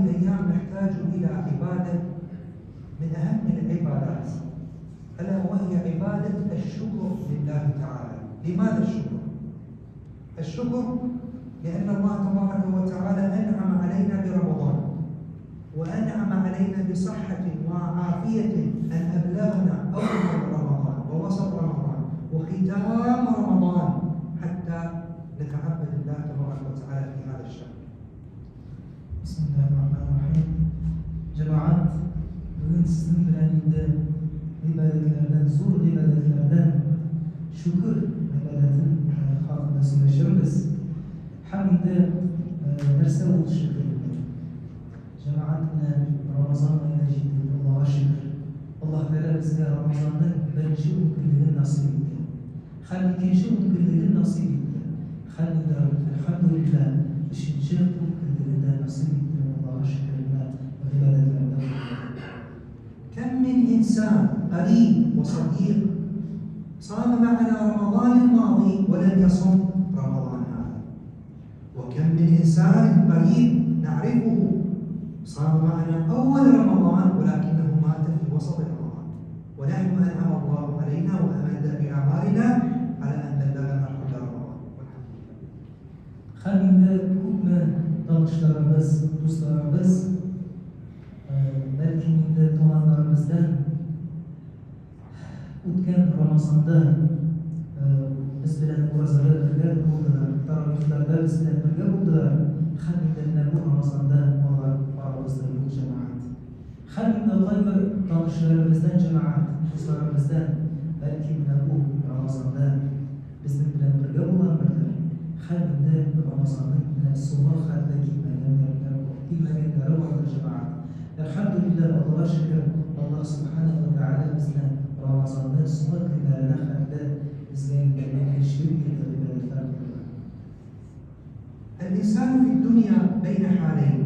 الأيام نحتاج إلى عبادة من أهم العبادات، ألا وهي عبادة الشكر لله تعالى. لماذا الشكر؟ الشكر لأن الله تبارك وتعالى أنعم علينا برمضان، وأنعم علينا بصحة وعافية أن أبلغنا أول رمضان ووسط رمضان وختام رمضان حتى نتعبد الله تبارك وتعالى في هذا الشهر. Бисмиллаһир-рахманир-рахим. Җәмәгать, бүген сезнең белән инде гыйбадәтләрдән, зур гыйбадәтләрдән шөкер гыйбадәтен хакында сөйләшербез. Һәм инде нәрсә ул шөкер инде? Җәмәгать, менә Рамазан аена җиттек, Аллага шөкер. Аллаһ Тәгалә безгә Рамазанның беренче ункөнлеген насыйп итте. Һәм икенче ункөнлеген насыйп итте. Һәм инде, әлхәмдүлилләһ, өченче ункөнлеген дә насыйп итте, Аллага шөкер, менә гыйбадәтләрдә булдык. كم من إنسان قريب وصديق صام معنا رمضان الماضي ولم يصم رمضان هذا، وكم من إنسان قريب نعرفه صام معنا أول رمضان ولكنه مات في وسط رمضان، ونحن أنعم الله علينا وأمد بأعمارنا على أن بلغنا كل رمضان والحمد لله. Һәм инде күпме танышларыбыз, дусларыбыз, бәлки инде туганнарыбыздан үткән Рамазанда без белән уразада бергә булдылар, таравихларда без белән бергә булдылар, һәм инде менә бу Рамазанда алар арабызда юк, җәмәгать. Һәм инде кайбер танышларыбыздан, җәмәгать, дусларыбыздан, бәлки менә бу Рамазанда безнең белән бергә булгандырдыр, һәм инде Рамазанның менә соңгы хәтле килмәгәннәре бардыр, җәмәгать. Әлхәмдүлилләһ, Аллага шөкер, Аллаһ Сүбхәнәһү вә Тәгалә безне Рамазанның соңгы көннәренә хәтле безгә инде мөмкинчелек бирде гыйбадәтләр кылырга. الإنسان في الدنيا بين حالين،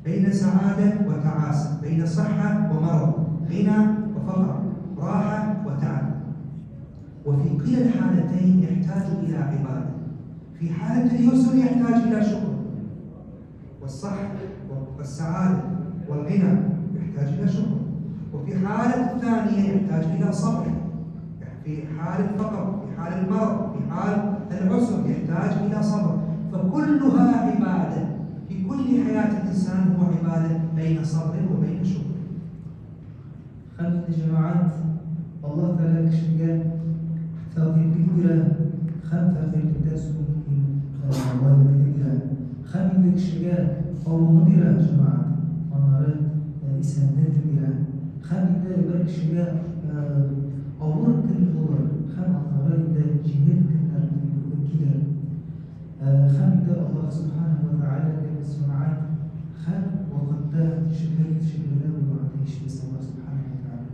بين سعادة وتعاسة، بين صحة ومرض، غنى وفقر، راحة وتعب. وفي كلا الحالتين يحتاج إلى عبادة. في حالة اليسر يحتاج إلى شكر، والصحة والسعادة والغنى يحتاج إلى شكر، وفي حالة الثانية يحتاج إلى صبر، في حال الفقر، في حال المرض، في حال العسر يحتاج إلى صبر. فكلها عبادة، في كل حياة الإنسان هو عبادة بين صبر وبين شكر. Һәм инде, җәмәгать, Аллаһ Тәгалә кешегә фәкыйрьлек бирә һәм фәкыйрьлектән соң байлыкны бирә. Һәм инде кешегә авыруны бирә, җәмәгать, аннары исәнлек бирә. Һәм инде бер кешегә авыр көн булыр, һәм аннары инде җиңел көннәр килер. Һәм инде Аллаһ Субханаһу ва Тәгаләгә без, җәмәгать, һәр вакытта шөкер шөкердә булырга тиешбез Аллаһ Субханаһу ва Тәгаләгә.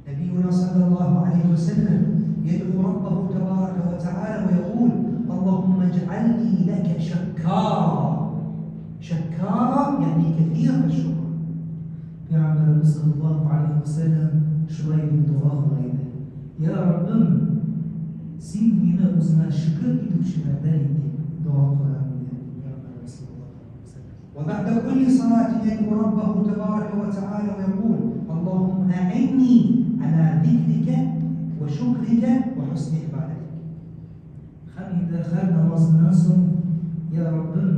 نبينا صلى الله عليه وسلم يدعو ربه تبارك وتعالى ويقول: اللهم اجعلني لك شكارا. شكارا يعني كثير الشكر. Пәйгамбәребез саллаллаһу алейһи ва сәлләм шулай дип дога кыла иде: Я Раббым, син мине үзеңә шөкер итүчеләрдән ит, дип дога кыла иде Пәйгамбәребез саллаллаһу алейһи ва сәлләм. وبعد كل صلاة يدعو ربه تبارك وتعالى ويقول: اللهم أعني على ذكرك وشكرك وحسن عبادتك. Һәм инде һәр намазыннан соң: Я Раббым,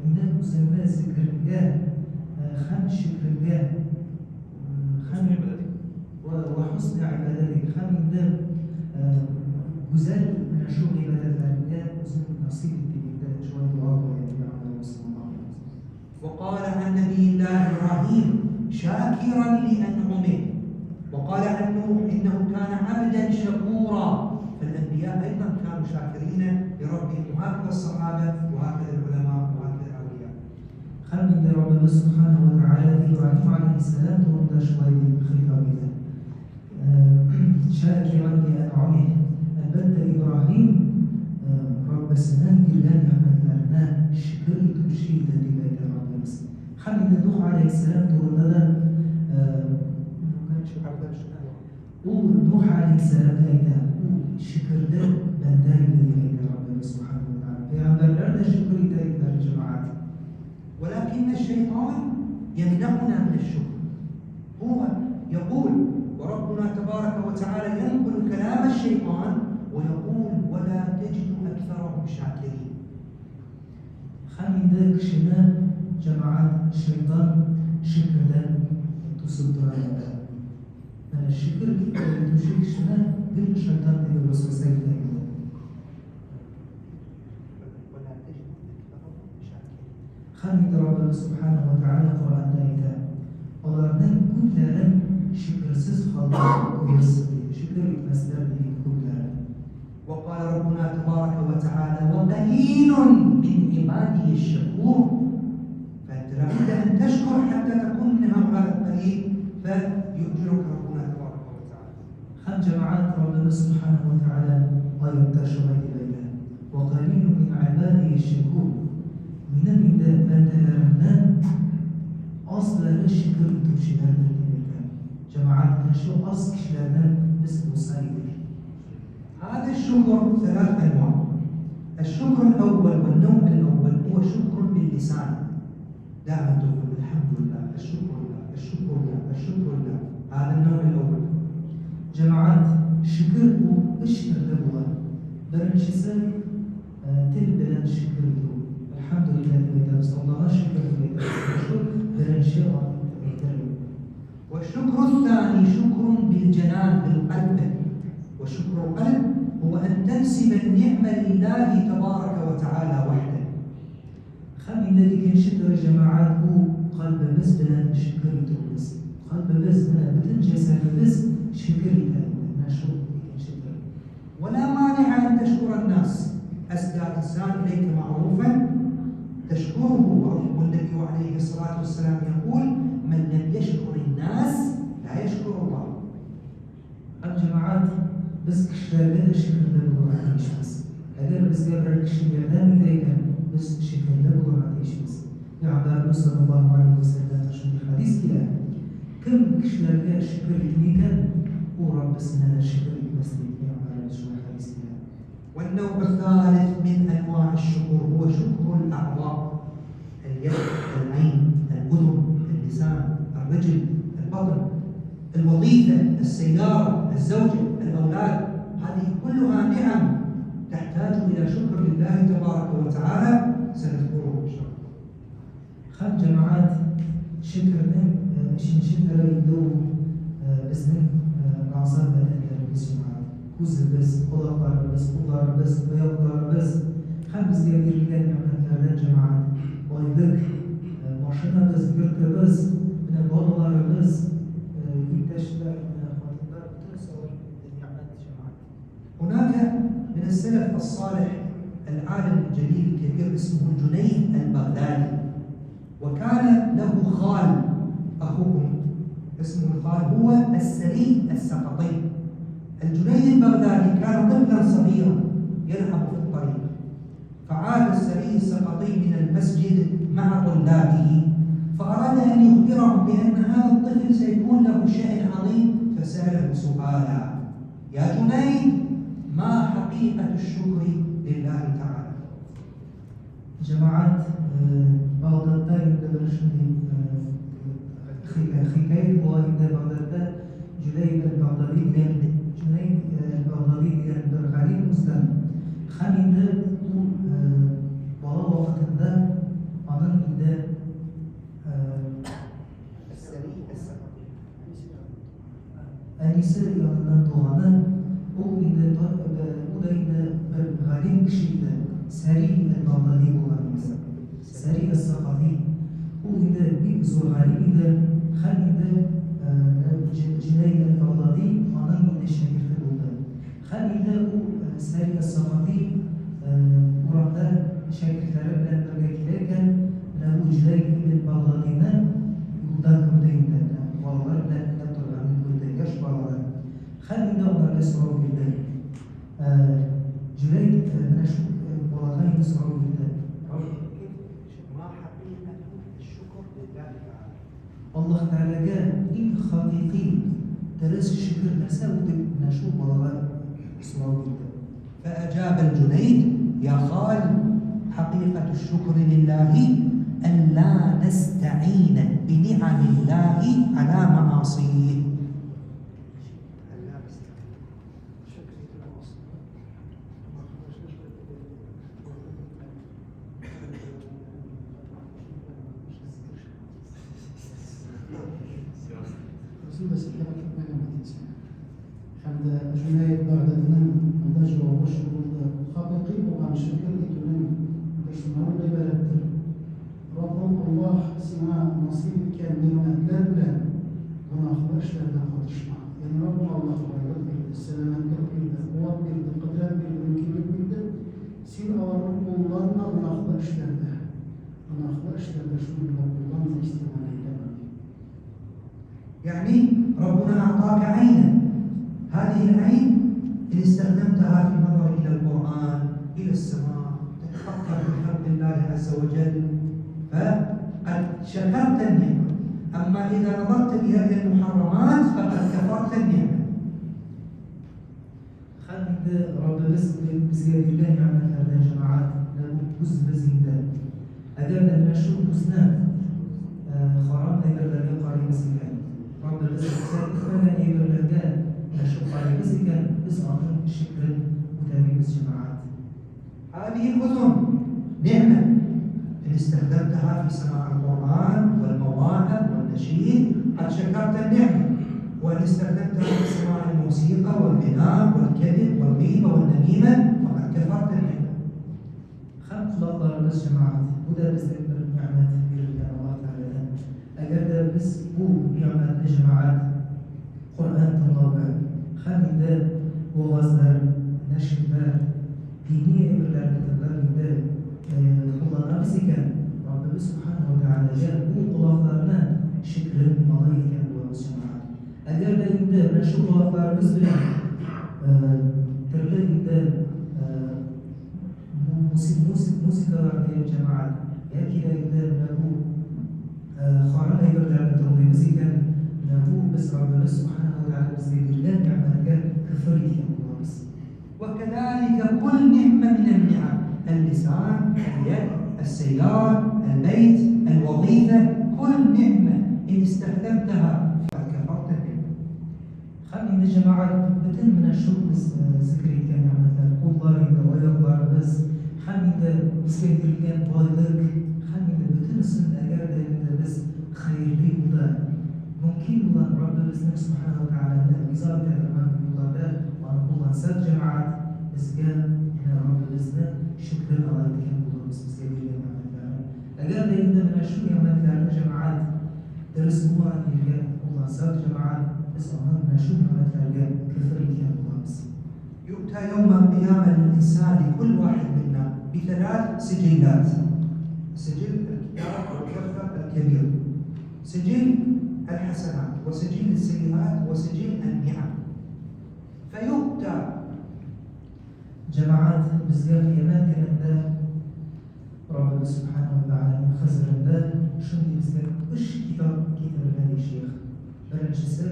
мине үзеңне зикереңгә һәм шөкреңгә һәм وحسن عبادتك, һәм инде гүзәл менә шул гыйбадәтләреңгә үзең насыйп ит, дип инде шулай дога кыла иде Пәйгамбәребез саллаллаһу алейһи ва сәлләм. وقال عن نبي الله ابراهيم: شاكرا لانعمه. وقال عن نوح: انه كان عبدا شكورا. فالانبياء ايضا كانوا شاكرين لربهم، وهكذا الصحابه، وهكذا العلماء، وهكذا الاولياء. Һәм инде Раббыбыз Субханаһу ва Тәгалә Ибраһим алейһиссәлам турында шулай дип хитап итә: شاكرا لأنعمه. Әлбәттә, Ибраһим Раббысының биргән нигъмәтләренә шөкер итүче иде, дип әйтә Раббыбыз. Һәм инде Нух алейһиссәлам турында да عبدا شكورا. Ул Нух алейһиссәлам да әйтә, ул шөкерле бәндә иде, дип әйтә Раббыбыз Субханаһу ва Тәгалә. Пәйгамбәрләр дә шөкер итә иделәр, җәмәгать. ولكن الشيطان يمنعنا من الشكر. هو يقول، وربنا تبارك وتعالى ينقل كلام الشيطان ويقول: ولا تجد أكثرهم شاكرين. Һәм инде кешене, җәмәгать, шайтан шөкердән тусып тора инде. Менә шөкер итүче кешене гел шайтан теге вәсвәсә итә инде. ولا تجد أكثرهم شاكرين. Һәм инде Раббыбыз Субханаһу ва Тәгалә Коръәндә әйтә: Аларның күпләрен шөкерсез хәлдә күрерсең ди, шөкер итмәсләр ди күпләре. وقال ربنا تبارك وتعالى: وقليل من عبادي الشكور. فأنت لابد أن تشكر حتى تكون من هؤلاء القليل فيؤجرك ربنا تبارك وتعالى. Һәм, җәмәгать, Раббыбыз Субханаһу ва Тәгалә аятта шулай дип әйтә: وقليل من عبادي الشكور. Минем инде бәндәләремнән азлары шөкер итүчеләрдер дип әйтә. Җәмәгать, менә шул аз кешеләрдән без булса идек. هذا الشكر ثلاث أنواع. الشكر الأول والنوع الأول هو شكر باللسان، دائما تقول الحمد لله، الشكر لله، الشكر لله، الشكر لله. هذا النوع الأول. Җәмәгать, шөкер ул өч төрле була. Беренчесе тел белән шөкер итү. Әлхәмдүлилләһ дип әйтәбез, Аллага шөкер дип әйтәбез. Шул беренче әйтерлек. والشكر الثاني شكر بالجنان، بالقلب. وشكر القلب هو أن تنسب النعمة لله تبارك وتعالى وحده. Һәм инде икенче төре, җәмәгать, ул калбебез белән шөкер итүебез. Калбебез менә бөтен җәсәдебез шөкер итә инде. Менә шул икенче төре. ولا مانع أن تشكر الناس. أسدى إنسان إليك معروفا تشكره، والنبي عليه الصلاة والسلام يقول: من لم يشكر الناس لا يشكر الله. Һәм, җәмәгать, без кешеләргә дә шөкерле булырга тиешбез. Әгәр безгә берәр кеше ярдәм итә икән, без шөкерле булырга тиешбез. Пәйгамбәребез саллаллаһу алейһи ва сәлләм шундый хәдис килә: Кем кешеләргә шөкер итми икән, ул Раббысына да шөкер итмәс дип Пәйгамбәребез шулай хәдис килә. والنوع الثالث من أنواع الشكر هو شكر الأعضاء: اليد، العين، الأذن، اللسان، الرجل، البطن، الوظيفة، السيارة، الزوجة، الأولاد. هذه كلها نعم تحتاج إلى شكر لله تبارك وتعالى، سنذكره إن شاء الله. Һәм, җәмәгать, шөкернең өченче төре инде ул безнең әгъза бәдәннәребез, җәмәгать. Күзебез, колакларыбыз, кулларыбыз, аякларыбыз һәм безгә бирелгән нигъмәтләрдән, җәмәгать, байлык, машинабыз, йортыбыз, менә балаларыбыз, иптәшләр, менә хатыннар, бөтенесе алар нигъмәт, җәмәгать. هناك من السلف الصالح العالم الجليل الكبير اسمه الجنيد البغدادي، وكان له خال، أخوكم، اسمه الخال هو السري السقطي. الجنيد البغدادي كان طفلا صغيرا يلعب في الطريق، فعاد السري السقطي من المسجد مع طلابه، فأراد أن يخبرهم بأن هذا الطفل سيكون له شأن عظيم، فسأله سؤالا: يا جنيد، ما حقيقة الشكر لله تعالى؟ Җәмәгать, Багдадта инде бер шундый хикәят була инде. Багдадта Җүнәйд әл-Багдади дигән, Җүнәйд әл-Багдади дигән бер галим узган. Һәм инде ул бала вакытында аның инде السري السقطي. Әнисе яныннан туганы ул инде ул да инде бер галим кеше иде. Сәри әл-Багдади булган инде. Сәри әс-Сакати. Ул инде бик зур галим иде. Һәм инде Җүнәйд әл-Багдади аның инде шәкерте булды. Һәм инде ул Сәри әс-Сакати урамда шәкертләре белән бергә килә икән, менә бу Җүнәйд ибн Багдадины юлда күрде инде. Менә балалар белән уйнап торганын күрде, яшь балалар. Һәм инде аларга сорау бирде. Җүнәйд менә шул балага инде сорау бирде. ما حقيقة الشكر لله تعالى؟ Аллаһ Тәгаләгә иң хакыйкый дөрес шөкер нәрсә ул дип менә шул балага сорау бирде. فأجاب الجنيد: يا خال، حقيقة الشكر لله ألا نستعين بنعم الله على معاصيه. Һәм дә Җүнәйд Бәгъдәдинең монда җавабы шул булды, Хакыйкый булган шөкер итүнең бер шуннан гыйбарәттер, Раббың Аллаһ сиңа насыйп иткән нигъмәтләр белән гөнаһлы эшләрдән катышма. Ягъни Раббың Аллаһ байлык бирде, сәламәтлек бирде, куәт бирде, кодрәт бирде, мөмкинлек бирде, син аларны кулланма гөнаһлы эшләрдә. Гөнаһлы эшләрдә шуны белән кулланма, истигъмаль әйләмә, ди. يعني ربنا أعطاك عينا، هذه العين إن استخدمتها في النظر إلى القرآن، إلى السماء، تتفكر في خلق الله عز وجل، فقد شكرت النعمة. أما إذا نظرت بها إلى المحرمات فقد كفرت النعمة. Һәм инде Раббыбыз безгә биргән нигъмәтләрдән, җәмәгать, менә бу күзебез инде. Әгәр дә менә шул күзне харам әйберләргә карыйбыз икән, Раббыбыз рөхсәт итмәгән әйберләргә менә шул карыйбыз икән, без аның шөкерен үтәмибез, җәмәгать. هذه الأذن نعمة، إن استخدمتها في سماع القرآن والمواعظ والنشيد قد شكرت النعمة، وإن استخدمتها في سماع الموسيقى والغناء والكذب والغيبة والنميمة فقد كفرت النعمة. Һәм колакларыбыз, җәмәгать, бу да безнең бер нигъмәт бирелгән Аллаһ Тәгаләдән. Әгәр дә без бу нигъмәтне, җәмәгать, Коръән тыңлауга һәм инде вәгазьләр, нәшидләр, дини әйберләрне тыңлап инде кулланабыз икән, Раббыбыз Сүбхәнәһү вә Тәгаләгә бу колакларны шөкерен ада иткән булабыз, җәмәгать. Әгәр дә инде менә шул колакларыбыз белән төрле инде музыкалар диеп, җәмәгать, яки дә инде менә бу харам әйберләрне тыңлыйбыз икән, менә бу без Раббыбыз Сүбхәнәһү вә Тәгалә безгә биргән нигъмәткә көфер иткән булабыз. وكذلك كل نعمة من النعم، اللسان، اليد، السيارة، البيت، الوظيفة، كل نعمة إن استخدمتها فقد كفرت النعمة. Һәм инде, җәмәгать, бөтен менә шул без зикер иткән нигъмәтләр, куллар инде, аякларыбыз, һәм инде безгә бирелгән байлык, һәм инде бөтенесен әгәр дә инде без хәерле юлда, мөмкин булган Раббыбызның Сүбхәнәһү вә Тәгаләне риза итә торган юлларда аны куллансак, җәмәгать, безгә менә Раббыбызның шөкерен ада иткән булырбыз безгә биргән нигъмәтләрен. Әгәр дә инде менә шул нигъмәтләрне, җәмәгать, дөрес булмаган җиргә куллансак, җәмәгать, без аның менә шул нигъмәтләргә көфер иткән булабыз. يؤتى يوم القيامة للإنسان، لكل واحد منا، بثلاث سجلات: سجل الكتاب أو الدفتر الكبير، سجل الحسنات، وسجل السيئات، وسجل النعم. فيؤتى Җәмәгать, безгә кыямәт көнендә Раббыбыз Сүбхәнәһү вә Тәгаләнең хозурында шундый безгә өч китап китерелә, ди шейх. Беренчесе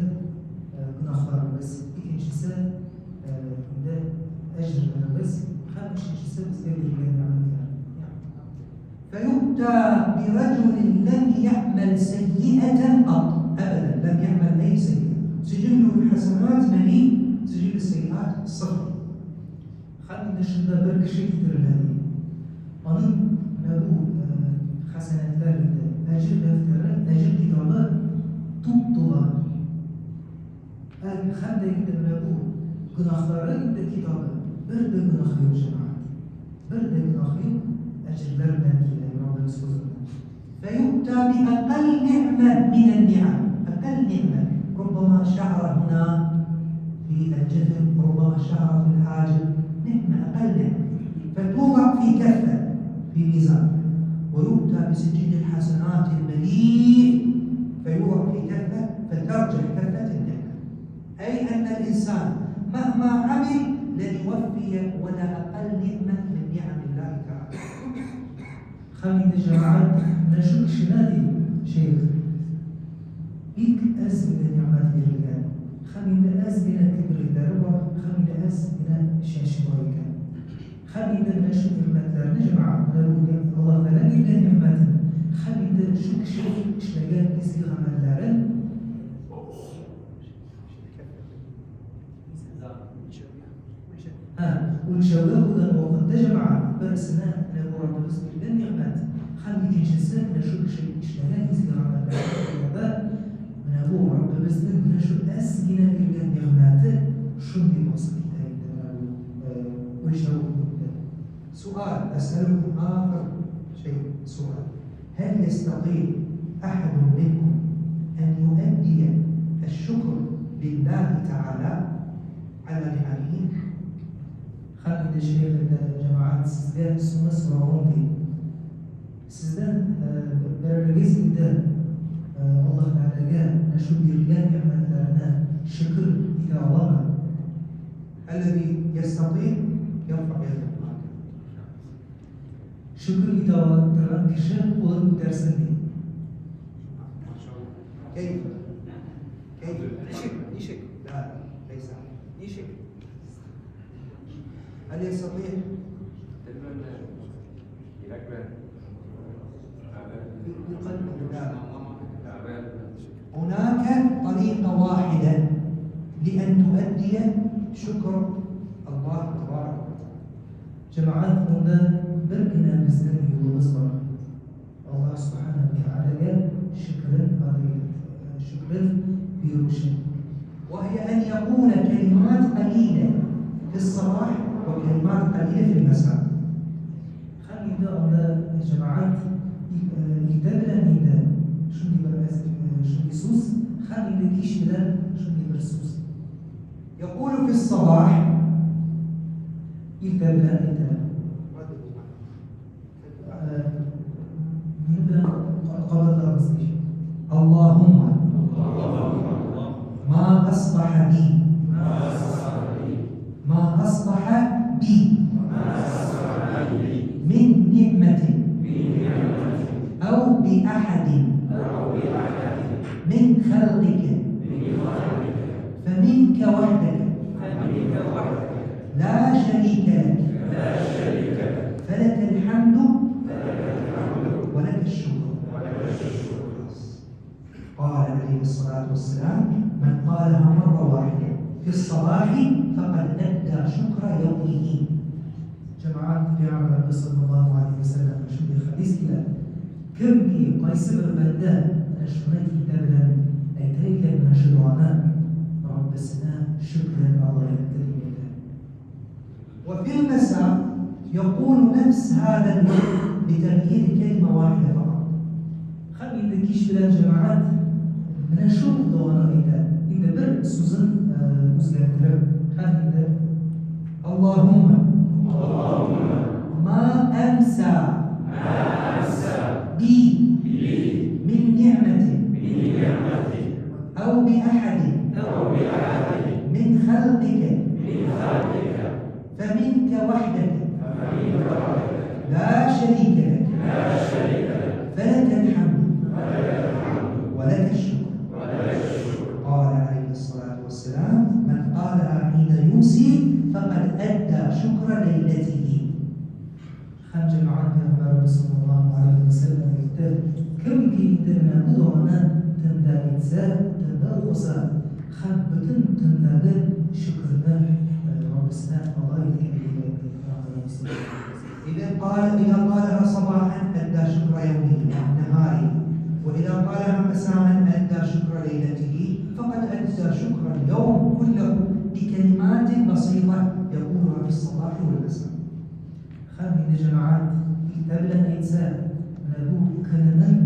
гөнаһларыбыз, икенчесе инде әҗерләребез һәм өченчесе безгә бирелгән нигъмәтләр. فيؤتى برجل لم يعمل سيئة قط أبدا، لم يعمل أي سيئة، سجله الحسنات مليء، سجل السيئات صفر. Һәм инде шунда бер кеше китерелә ди. Аның менә бу хәсәнәтләр инде әҗер дәфтәре, әҗер китабы туп-тулы. Һәм дә инде менә бу гөнаһлары инде китабы бер дә гөнаһ юк, җәмәгать. Бер дә гөнаһ юк, әҗерләр белән килә Раббыбыз хозурына. فيؤتى بأقل نعمة من النعم، أقل نعمة، ربما شعرة هنا في الجفن، ربما شعرة في الحاجب، نعمة، أقل نعمة، فتوضع في كفة في ميزان، ويؤتى بسجل الحسنات المليء فيوضع في كفة، فترجح كفة النعمة، أي أن الإنسان مهما عمل لن يوفي ولا أقل نعمة من نعم الله تعالى. Һәм инде, җәмәгать, менә шул кешегә, ди шейх, бик әз генә нигъмәт бирелгән. Һәм инде әз генә кибритләре бар, һәм инде әз генә чәче бар икән. Һәм инде менә шул нигъмәтләрне, җәмәгать, менә бу Аллаһ Тәгалә биргән нигъмәтен Һәм инде шул кешенең эшләгән изге гамәлләрен Һә, үлчәүгә куйган вакытта, җәмәгать, берсенә менә бу Раббыбыз биргән нигъмәт, һәм икенчесе менә шул кеше эшләгән изге гамәлләрен куйганда, менә бу Раббыбызның менә шул әз генә биргән нигъмәте шундый басып китә инде менә бу үлчәү инде. سؤال أسألكم آخر شيء سؤال هل يستطيع أحد منكم أن يؤدي الشكر لله تعالى على نعمه؟ Һәм инде шәех әйтә, җәмәгать, сезгә соңгы соравым, ди. Сездән берәрегез инде Аллаһ Тәгаләгә менә шул бирелгән нигъмәтләренә шөкер итә аламы? الذي يستطيع يرفع يده. Шөкер итә ала торган кеше кулын күтәрсен, ди. ما شاء الله. كيف؟ كيف؟ Ничек? Ничек? لا ليس. Ничек? هل يستطيع؟ Йөрәк белән. بقلبه لا. هناك طريقة واحدة لأن تؤدي شكر الله تبارك وتعالى. Җәмәгать, монда бер генә безнең юлыбыз бар. Аллаһ Субханаһу ва Тәгаләгә шөкерен ада шөкерен бирү өчен. وهي أن يقول كلمات قليلة في الصباح وكلمات قليلة في المساء. Һәм инде анда җәмәгать иртә белән инде шундый бер шундый сүз, һәм инде кич белән шундый бер сүз. يقول في الصباح Иртә белән әйтә. رددوا معي. Минем белән кабатлагыз ди. اللهم ما أصبح بي ما أصبح بي من نعمة أو بأحد من خلقك فمنك وحدك لا شريك لك فلك الحمد ولك الشكر. قال عليه الصلاة والسلام: من قالها مرة واحدة في الصباح فقد أدى شكر يومه. Җәмәгать, Пәйгамбәребез саллаллаһу алейһи вәсәлләм шундый хәдис килә. Кемки кайсы бер бәндә менә шуны иртә белән әйтә икән менә шу дуаны, Раббысына шөкрен ада итте дип әйтә. وفي المساء يقول نفس هذا الورد بتغيير كلمة واحدة فقط. Һәм инде кич белән җәмәгать менә шул дуаны әйтә. Инде бер сүзен үзгәрттереп, һәм инде اللهم ما أمسى بي من نعمة أو بأحد من خلقك فمنك وحدك لا شريك لك فلك الحمد ولك الشكر. قال عليه الصلاة والسلام: من قالها حين يمسي فقد أدى شكر ليلته. Һәм җәмәгать Пәйгамбәребез саллаллаһу алейһи вәсәлләм әйтте, кемки инде менә бу дуаны төндә әйтсә, төндә укыса, һәм бөтен төндәге шөкерне Раббысына ада иткән дип әйтте Пәйгамбәребез саллаллаһу алейһи вәсәлләм. إذا قالها صباحا أدى شكر يومه نهاره، وإذا قالها مساء أدى شكر ليلته، فقد أدى شكر اليوم كله بكلمات بسيطة يقولها في الصباح والمساء. Һәм инде җәмәгать иртә белән әйтсә, менә бу көненең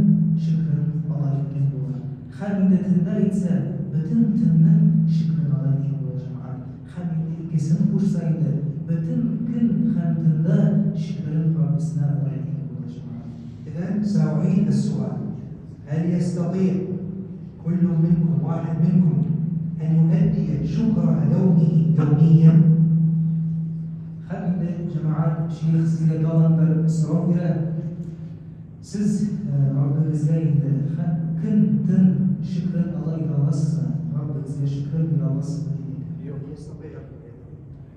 шөкерен ада иткән була. Һәм инде төндә әйтсә, бөтен төннең шөкерен ада иткән була җәмәгать. Һәм инде икесен кушса инде, бөтен көн һәм төндә шөкерен Раббысына ада иткән була җәмәгать. إذا سأعيد السؤال: هل يستطيع كل منكم واحد منكم أن يؤدي شكر يومه يوميا؟ Һәм инде җәмәгать шәех сезгә тагын бер сорау бирә. Сез Раббыгызга инде һәм көн төн шөкерен ада итә аласызмы? Раббыгызга шөкерен бирә аласызмы дип әйтә. يستطيع يرفع يده.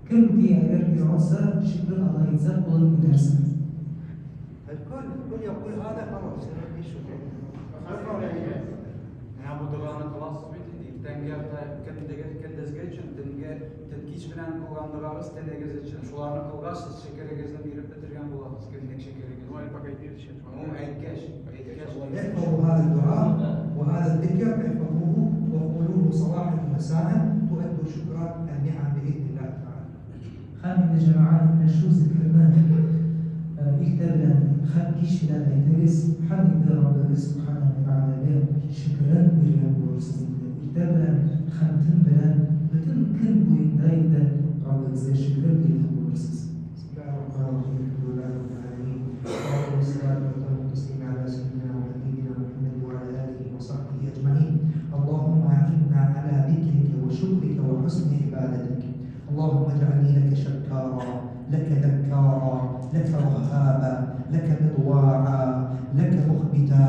Кемки әгәр бирә алса, шөкерен ада итсә, кулын күтәрсен. الكل. الكل يقول هذا خلاص سنؤدي الشكر. Менә бу доганы кыласыз бит инде иртәнгә, көндезге өчен, төнгә, кич белән кылган догагыз телегез өчен. Шуларны кылгач, сез шөкерегезне биреп бетергән буласыз, көнлек шөкерегезне. Ну, әйткәч, әйткәч. احفظوا هذا الدعاء وهذا الذكر، احفظوه وقولوه صباحا ومساء، تؤدوا شكر النعم باذن الله تعالى. Һәм инде, җәмәгать, менә шу зикерне иртә белән һәм кич белән әйтегез, һәм инде Раббыбыз Субханаһу ва Тәгаләгә шөкерен биргән булырсыз инде. Иртә белән һәм төн белән бөтен көн буенда инде Раббыгызга шөкерен биргән булырсыз. بسم الله الرحمن الرحيم، الحمد لله رب العالمين، والصلاة والسلام والتسليم على سيدنا وحبيبنا محمد وعلى آله وصحبه أجمعين. اللهم أعنا على ذكرك وشكرك وحسن عبادتك. اللهم اجعلني لك شكارا، لك ذكارا، لك رهابا، لك مطواعا، لك مخبتا،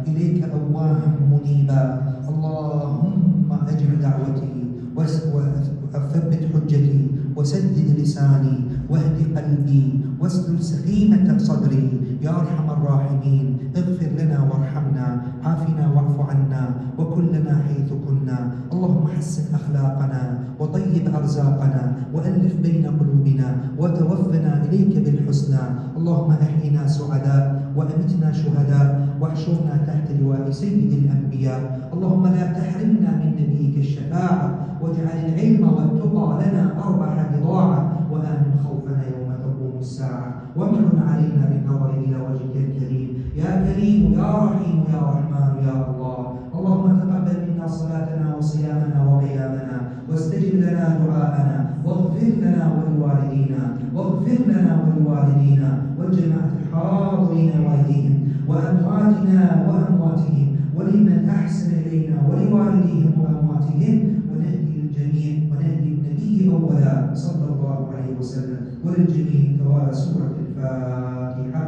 إليك أواها منيبا. اللهم أجب دعوتي وثبت حجتي وسدد لساني واهد قلبي واسلل سخيمة صدري. يا أرحم الراحمين، اغفر لنا وارحمنا، عافنا واعف عنا، وكن لنا حيث كنا. اللهم حسن أخلاقنا وطيب أرزاقنا وألف بين قلوبنا وتوفنا إليك بالحسنى. اللهم أحينا سعداء وأمتنا شهداء واحشرنا تحت لواء سيد الأنبياء. اللهم لا تحرمنا من نبيك الشفاعة، واجعل العلم والتقى لنا أربح بضاعة، وآمن خوفنا يوم تقوم الساعة، وامن علينا بالنظر إلى وجهك الكريم يا كريم يا رحيم يا رحمن يا الله. اللهم تقبل منا صلاتنا وصيامنا وقيامنا، واستجب لنا دعاءنا، واغفر لنا ولوالدينا، واغفر لنا ولوالدينا والجماعة الحاضرين والديهم وأمواتنا وأمواتهم، ولمن أحسن إلينا ولوالديهم وأمواتهم، ونهدي الجميع ونهدي النبي أولا صلى الله عليه وسلم، وللجميع توالى سورة الفاتحة.